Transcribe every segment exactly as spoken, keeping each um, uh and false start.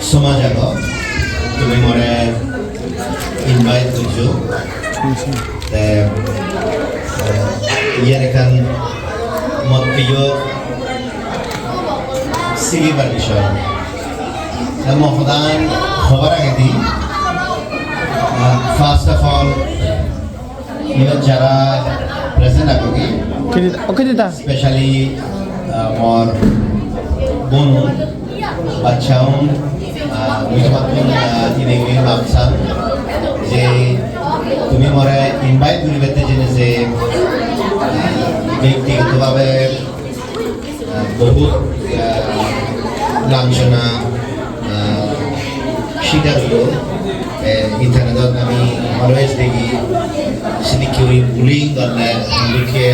Somaj ago, tumi more invite gojjo. Te, eh, iyan ekkan mor priyo sigibar bishoy. Te mo hodan hobar agedi, eh, first of all, iyot jara present agogi, okay, Dida. Specially, ah, mor bonun, bachchaun, ah, mui tomattun, ah, ine ui map sang je tumi more invite guribatte jeinei je, ah, bektigoto bhabe ah, bohut, ah, laanchona, ah, shikar oiyo. Eh, internet-ot ami always degi, sedokke guri bullying gorle, sedokke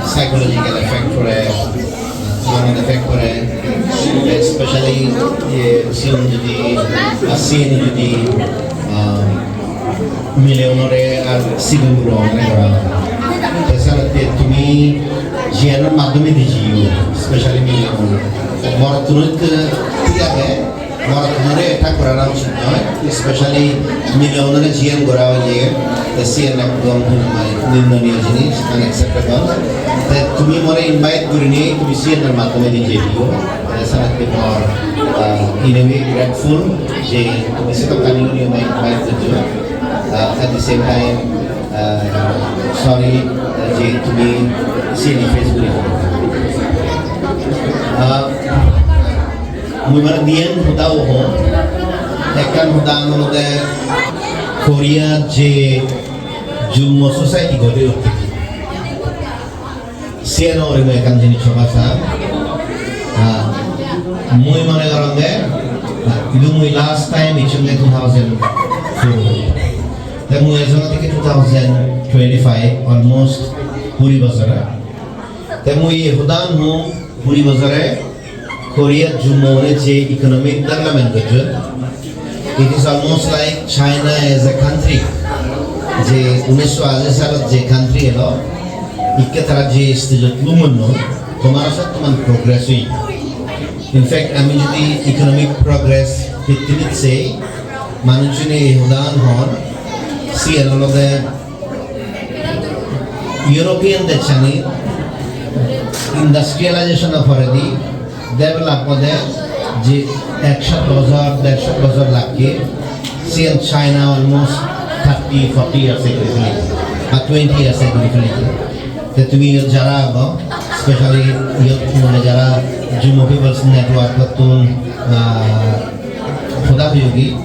psychological effect pore, ah, mono effect pore, especially, eh, sigon jodi, ah, sigon jodi, ah, mileunore ar sigon gurounore gora. Te senotte tumi jiyanor maddhome di jiyo, specially mileun. Morottunore thik age, morottunore attack gorana uchit noi, specially mileunore jiyan gora oye, te siyan ekdom hinamai nindoniyo jinis, unacceptable. Te tumi more invite gurinei tumi siyanor maddhome di jiyo. Te senotte mor, ah, in a way grateful je tumi sedokkani guri amare invite gojjo. Ah, at the same time, ah, sorry, ah, je tumi siyeni face guri. Ah, mui mane diyen hoda hom. Ekkan hoda olode Korea je Jummo Society gori utte. Siyan ugure mui ekkan jinis hobar sang. Ah, mui mone goronge, ah, idu mui last time ecchonge two thousand four. Te mui ejong theke two thousand twenty-five, almost kuri bojor. Te mui hodan hom kuri bojore Korea Jummo-une je economic development gojjon, it is almost like China as a country. Je unnisso ashi salot je country elo, ikke tara je stage-ot lumonno, tomar sat toman progress oye. In fact, ami jodi economic progress pittimit sei, manuchune ei hodan hon, siyan olode European dejchani industrialization-o poredi develop ode je ekshot bojor, dershot bojor lagge, siyan China almost thirty, forty years ago guri fele, ba twenty years ago guri fele. Te tumi iyot jara ago, specially iyot mane jara Jummo People's Network-ottun, ah, hoda hoyogi,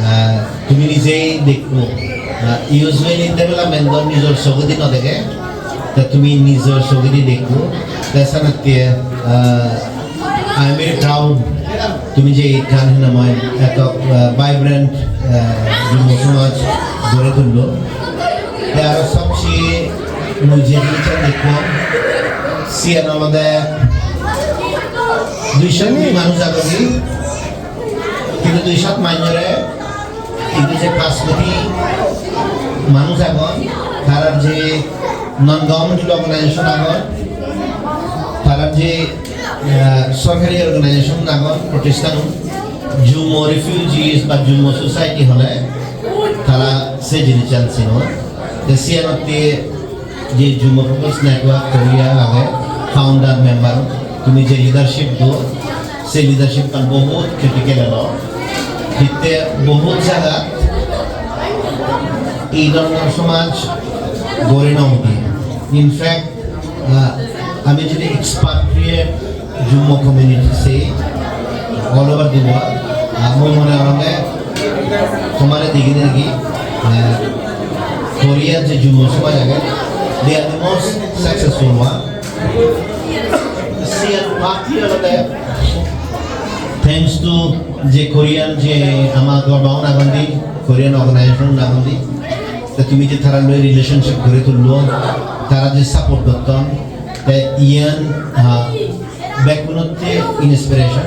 ah, tumi nijei dekko, ah, usually development do nijor sogedi no dege, te tumi nijor sogedi dekko, te senotte, ah, I am very proud tumi je ekkan hinamai eto, ah, vibrant, ah, Jummo somaj gori tullo. Te aro sobcheye mui je jinissan dekkong, siyan olode duisho manuj agon, hintu duisho manujore, hintu je paanch koti manuj agon, tarar je non governmental organization agon, tarar je, eh, sorkari organization agon, protisthan, Jummo Refugees ba Jummo Society hole tara se jinissan sinon. Te siyanotte je Jummo People's Network Korea age, founder member, tumi je leadership do, se leadership-an bohut critical elo. Hitte bohut jagat ei dhoronor somaj gori no udi. In fact, ah, ami jodi expatriate Jummo community sei all over the world, ah, mui mone horonge tomare degine naki, ah, Korea je Jummo somaj age, they are the most successful one. Siyan partly olode thanks to je Korean je ama gorbaun agon di, Korean organization agon di, te tumi je tara loi relationship gori tullo, tara je support gotton, te iyan, ah, bekkunotte inspiration.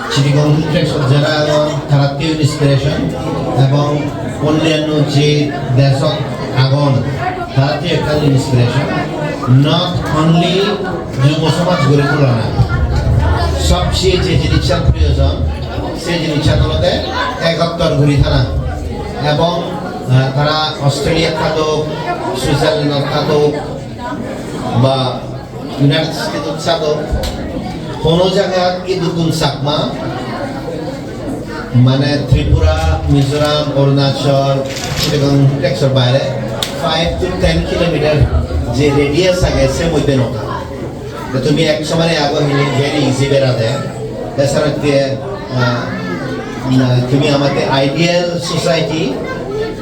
Chittagong Hill Tracts-ot jara agon, taratteo inspiration, ebong onnanno je dejot agon, taratteo ekkan inspiration. Not only Jummo somaj gori tulana, sobcheye je jinissan proyojon, Se jinissan olode ekottor guri thana ebong, ah, tara Australia thadok, Switzerland thadok, ba United States thadok, hono jagat idukkun Chakma, mane Tripura, Mizoram, Arunachal, Chittagong complex-or baire five to ten kilometer je radius age, se moddhe no thana. Te tumi ek somare ago hini very easy berade. Te saratte, ah, na, tumi amatte ideal society,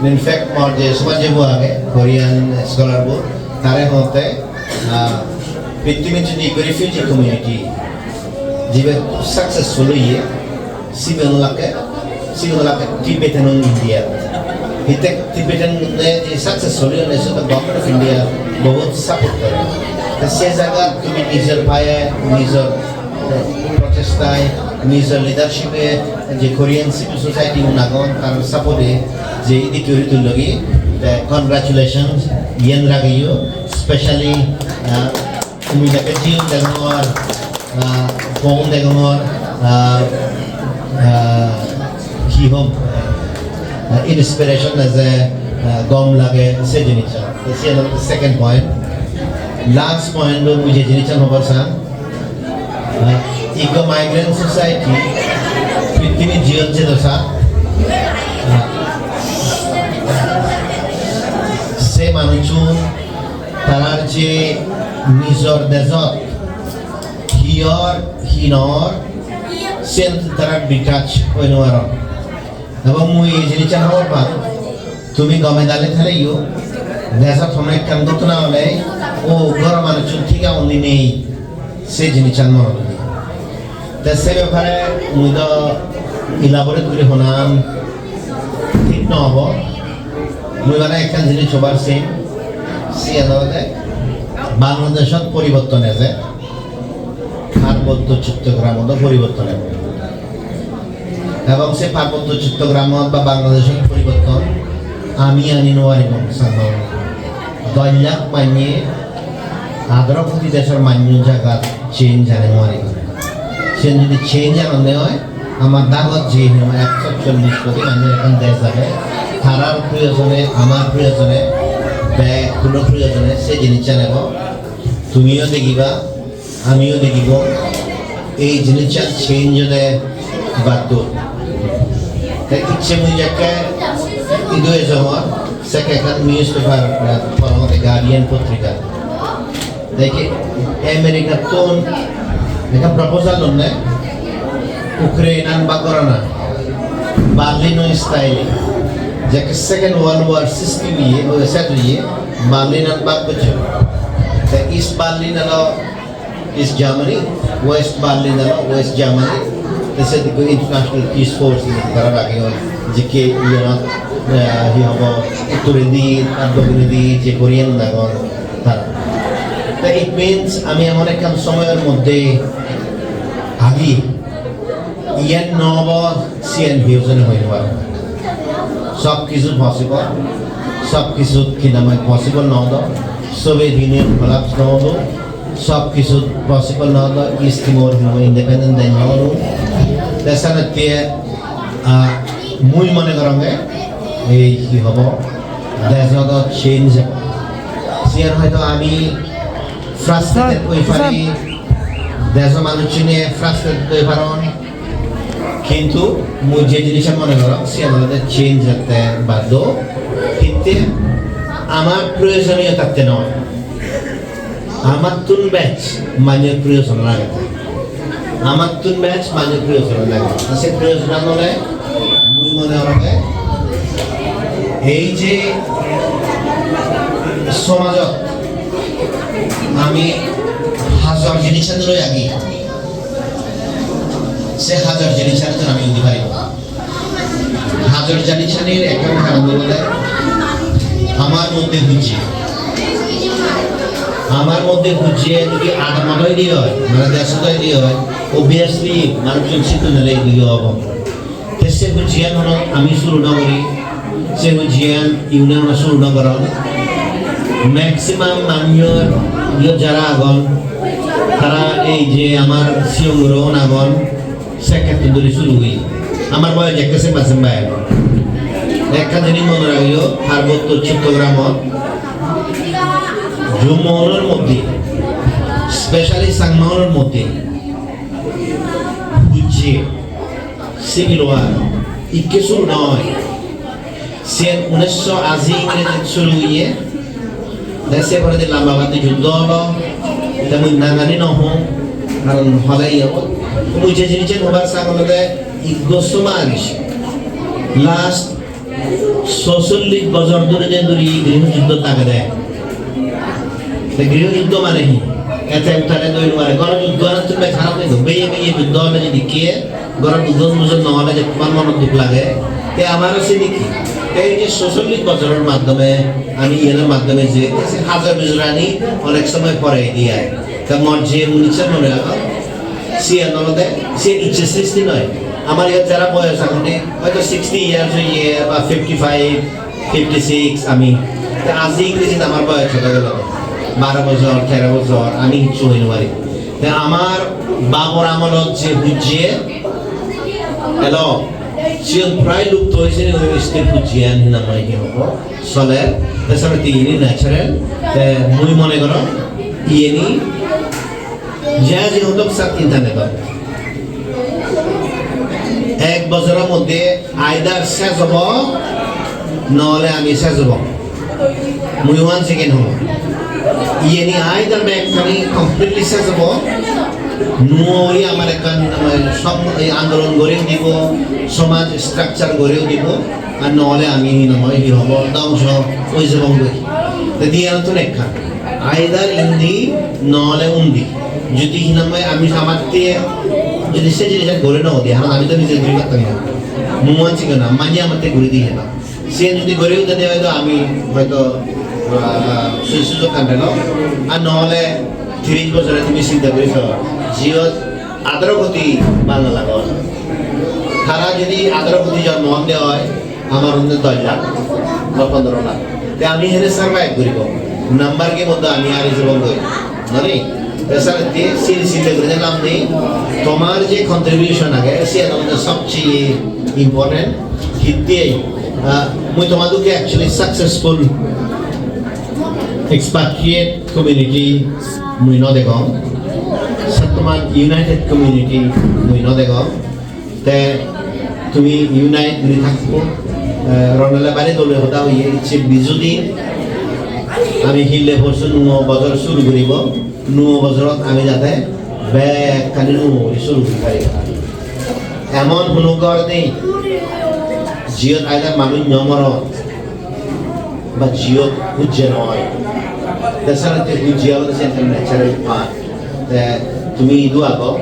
in fact, mor je somaj je bo age, Korean scholar bo, tare hotte, ah, pittimit jodi ekko refugee community, jibe successful oye, sibe no lage, sibe no lage Tibetan on India. Hitte Tibetan ne je successful oye, ne se Government of India bahut support gore. Te se jagat tumi nijor paye, nijor prochestai, nijor leadership-e je Korean civil society un agon, tar support-e je idikke guri tullogi, te congratulations, iyen ragiyo, specially, ah, tumi jake jiyun degongor, ah, pon degongor, ah, ah, hi hom, ah, inspiration eje, ah, gom lage se jinissan. Te siyan olode second point. Last point-o mui je jinissan hobar sang, ah, ikko migrant society pittimit jiyot jedo sa, ah, se manuchun tarar je nijor dejot hi or, hi nw or, siyen tarar detach oi nw paron. Ebong mui ei jinissan hobor pang, tumi gome dale thaleyo, dejot hono ekkan ghotona ole, o ghoro manuchun thik agon ni nei, se jinissan monot udi. Te se bepare mui do elaborate guri honan thik nw obo. Mui mane ekkan jinis hobar sim, siyan olode Bangladeshot poriborton eje, Parbotto Chottogramot poriborton ebo. Ebong se Parbotto Chottogramot ba Bangladeshot poriborton ami ani nw paribong, sanno. Doj lakh manye, adaro koti dejor manye jagat change ani nw paribong. Siyan jodi change anonde oi, amar dagot je hono ekso chollish koti manjor ekkan dej age, tarar priyojone, amar priyojone, bekkuno priyojone se jinissan ebo. Tumiyo degiba, amiyo degibo, ei jinissan change ode baddo. Te icche mui jekke idu ejongor, sekke ekkan newspaper, eh, porong, The Guardian potrika. Te ki Americattun ekkan proposal lonne, Ukrainean bhag gorana, Berlin style. Jekke Second World War sisti oye, o set oye, Berlinan bhag gocche. Te East Berlin olo East Germany, West Berlin olo West Germany. Te se dikko International Peace Force ni tara rage on, jekke iyanot, eh, hi hobo, uttoredi ar doginedi je Korean agon tara. Te it means ami emon ekkan somoyor moddhe agi, iyan nw obo, siyan hiyojone hoi nw pare. Sob kichu possible, sob kichu hi nang hoi possible nw odo, Soviet Union collapse nw odo, sob kichu possible nw odo, East Timor hino independent dej nw odo. Te senotte, ah, mui mone goronge ei hi hobo, dejo do change ebo. Siyan hoyto ami frustrated oi pari, dejo manuchune frustrated oi paron, kintu mui je jinissan mone gorong, siyan olode change otte baddo. Hitte? Amar proyojoniyotatte noi, amattun bej manjor proyojon lage. Amattun bej manjor proyojon lage. Se proyojon ole mui mone gorong ei je somajot ami hajor jinissan loi agi, se hajor jinissan ami undi paribo. Hajor jinissanir ekkan karon olode amar moddhe hujje. Amar moddhe hujje jodi adamot oide oi, mane dejot oide oi, obviously manuchun sittun ele idu obo. Te se hujjean hono ami suru nw guri, se hujjean iune hono suru nw goron. Maximum manjor iyot jara agon, tara ei je amar siyong guro un agon, sekkettun dhuri suru oye. Amar boyos ekka semba semba elo. Ekkan jinis mone ragiyo, Parbotto Chottogramot Jummo-unor moddhe, specially Changma-unor moddhe, hujje, civil war, ikke suru noi. Siyen unisho aji Ingrejit suru oye. Te se poredi lamba badi juddho olo. Te mui nangani no hong, karon hole iye obo. Mui je jinis hobar sang olode ikko somaj last sosollish bojor dhuri de dhuri griho juddho thagede. Te griho juddho mane hi? Ete utare doi no pare. Ghoro juddho anattun bej harap nei do. Beye beye juddho ole jodi ke, ghoro juddho mujot no ole je tomar monot duk lage. Te amaro sini hi? Te ei je sosollish bojoror maddhome, ami iyenor maddhome je hajar bijorani onek somoy pore di ai. Te mor je unisho mone rago, siyan olode, siyan icche sristi noi. Amar iyot jara boyos agon, hoyto sixty years oye ba fifty five, fifty six ami. Te aji Ingrejit amar boyos hodo gelo? Baro bojor, tero bojor, ami hissu hoi no pari. Te amar babor amolot je hujje elo, siyan prai lupto oye, sini oi still hujje an hinamai hi hobo, soler. Te sale te ini natural. Te mui mone gorong, iyeni je je hodok sak internet-ot. Ek bojoror moddhe either sej obo, nole ami sej obo. Mui one second hobo. Iyeni either bekkani completely sej obo, nuo guri amar ekkan, amar som-, ei andolon gori udibo, somaj structure gori udibo, ar nole ami hi nang hoi hi hobo, dhongso oi jebong goi. Te diyanottun ekkan. Either indi, nole undi. Jodi hinamai ami samatte, jodi se jinis gori no udi, haron ami to nije gori pattam na. Muan chikana, manye amatte gori diye na. Siyen jodi gori ude de hoyto ami hoyto, ah, sui sujog kan pelo. Ar nole tiris bojore tumi chinta gori so, jiyot atharo koti Bangla agon. Tara jodi atharo koti jonmo onde oi, amar onde dos lakh ba pondro lakh. Te ami hene survive guribo? Number game-ot ami ari jebong goi. Noni? Te sale te siri siri guri lab nei. Tomar je contribution age, siyan olode sobcheye important. Hitte, ah, mui toma dokke actually successful expatriate community mui no degong. Sattomar united community mui no degong. Te tumi unite guri thakko. Eh, Ronale bari dole hoda hoye, icche Biju din ami hille porsu nuo bojor suru guribo, nuo bojorot ami jate bekkani nuo guri suru guri pari. Emon hono ghor nei, jiyot either manuj no moron, ba jiyot hujje noi. Te sale te hujje olode se natural part. Te tumi idu ago,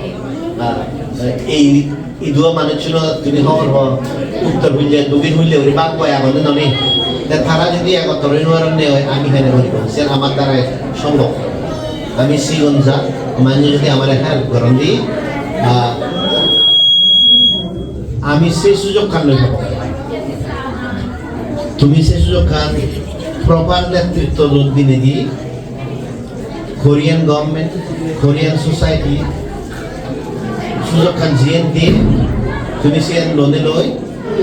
ah, ei idu manuchchuno tumi hobor po, uttor hulle, dokkhin hulle guri bhag boi agonde noni. Te tara jodi egottor oi nw paronne oi, ami hene guribo? Siyan amar darai sombhob. Ami sigon ja, manye jodi amare help goron di, ah, ami se sujog kan loi pabo. Tumi se sujog kan proper netritto dinei di, Korean government, Korean society sujog kan jiyen di, tumi siyen lonei loi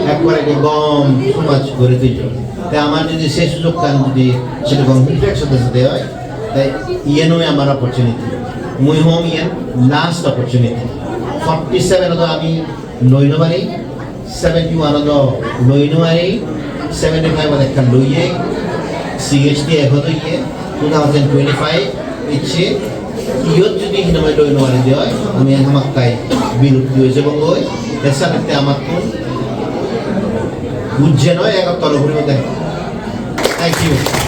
ekkore ekko gom somaj gori tulo. Te amar jodi se sujog kan jodi serokom reflect hote sade oi, te iyen oi amar opportunity. Mui hom iyen last opportunity. Forty seven odo ami loi no pari, seventy one odo loi no pari, seventy five ot ekkan loiye, C H T ekot oiye, two thousand twenty five icche, iyot jodi hinamai loi no pari de oi, ami hamakkai bilutti oi jebong goi, te senotte amattun ujje noi, egottor guribo de. Thank you.